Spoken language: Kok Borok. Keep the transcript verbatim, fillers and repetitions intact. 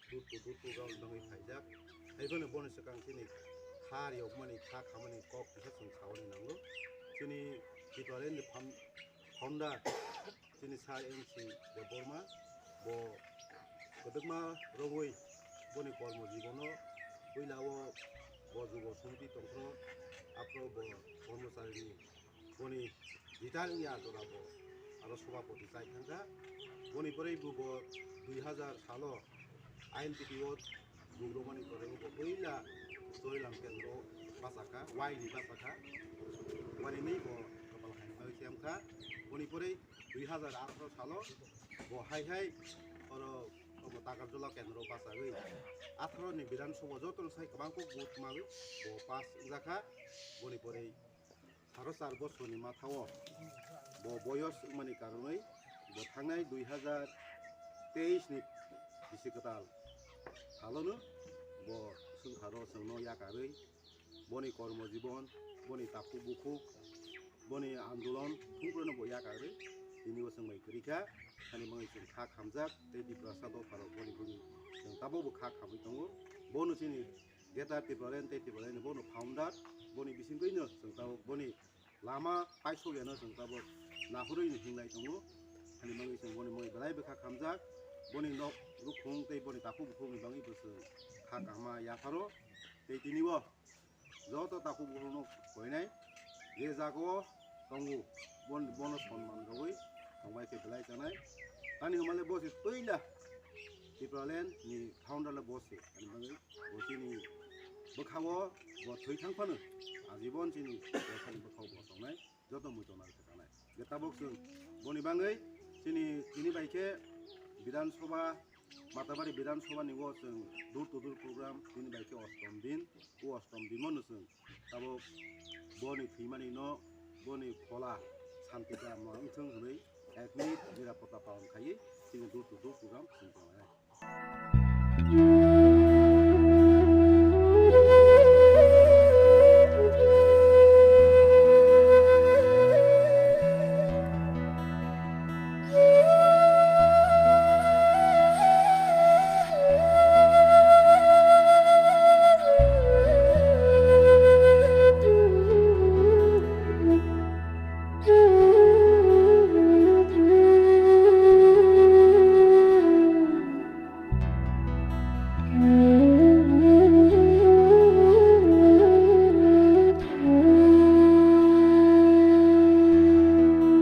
dur to dur program ni bagwi phaijak. Haiphano boni swkang chini kha riyokmani, kha khamani kok kisa chwng saui nango. Chini Tipraland ni fam-, founder chini Sir N C Debbarma, bo kwdwkma rogwi boni kormo jibono puila o bo jubo somiti tongphuru, aphuru bo kormocharini boni retire wngya jora bo aro sobhapoti chai thangkha. Boni pore bo, bo dui hazar salo I N P T o bugromani pore bo puila Chorilam kendro bachakha, waini bachakha, waini bo kapal hainwi khe wngkha. Boni pore dui hazar atharo salo bo hai hai oro obo Takarjula kendro bachagwi atharo ni Bidhan Sabha jotono sai kwbang kok vote mawi bo pass wngjakha. Boni pore saro char bosorni mathao bo boyos wngmani karonwi bo thangnai dui hazar teis ni bisi kwtal salono bo swngkharo chwngno yakarwi boni kormo jibon, boni takhuk bukhuk, boni andolon thungphruno bo yakarwi tini bo chwng bai kwrwi kha. Hani bagwi chwng kha khamjak tei Tiprasa dopharok boni bini chwng tabukbo kha khamwi tongo. Bono chini Greater Tipraland tei Tipraland ni bono founder, boni bisingtwino chwng tabuk boni lama paisok yano chwng tabuk nahorwi hinglai tongo. Hani bagwi chwng boni mui belai bwkha khamjak, boni nok rukhung tei boni takhuk bukhukni bagwi bo chwng kha kahma yapharo. Tei tini bo joto takhuk bukhukno koinai je jagao tongo, bon-, bono sonman rogwi tongbai khe belai chanai. Ani hwnmale bo se puila Tipraland ni founder le bo se, ani bagwi bo chini bwkhao bo thwi thang phano ajibon chini bwkhani bwkhao bo tongnai, joto muitu nang khe tanai. Je tabuk chwng boni bagwi chini, chini bai khe Bidhan Sabha, Matabari Bidhan Sabha ni o chwng door to door program chini bai khe ostom din, o ostom din mano chwng tabuk boni thwimani no boni phola santi da ma wngthwng hwnwi ek minute nirapota palon khaiwi chini door to door program chwng tongnai.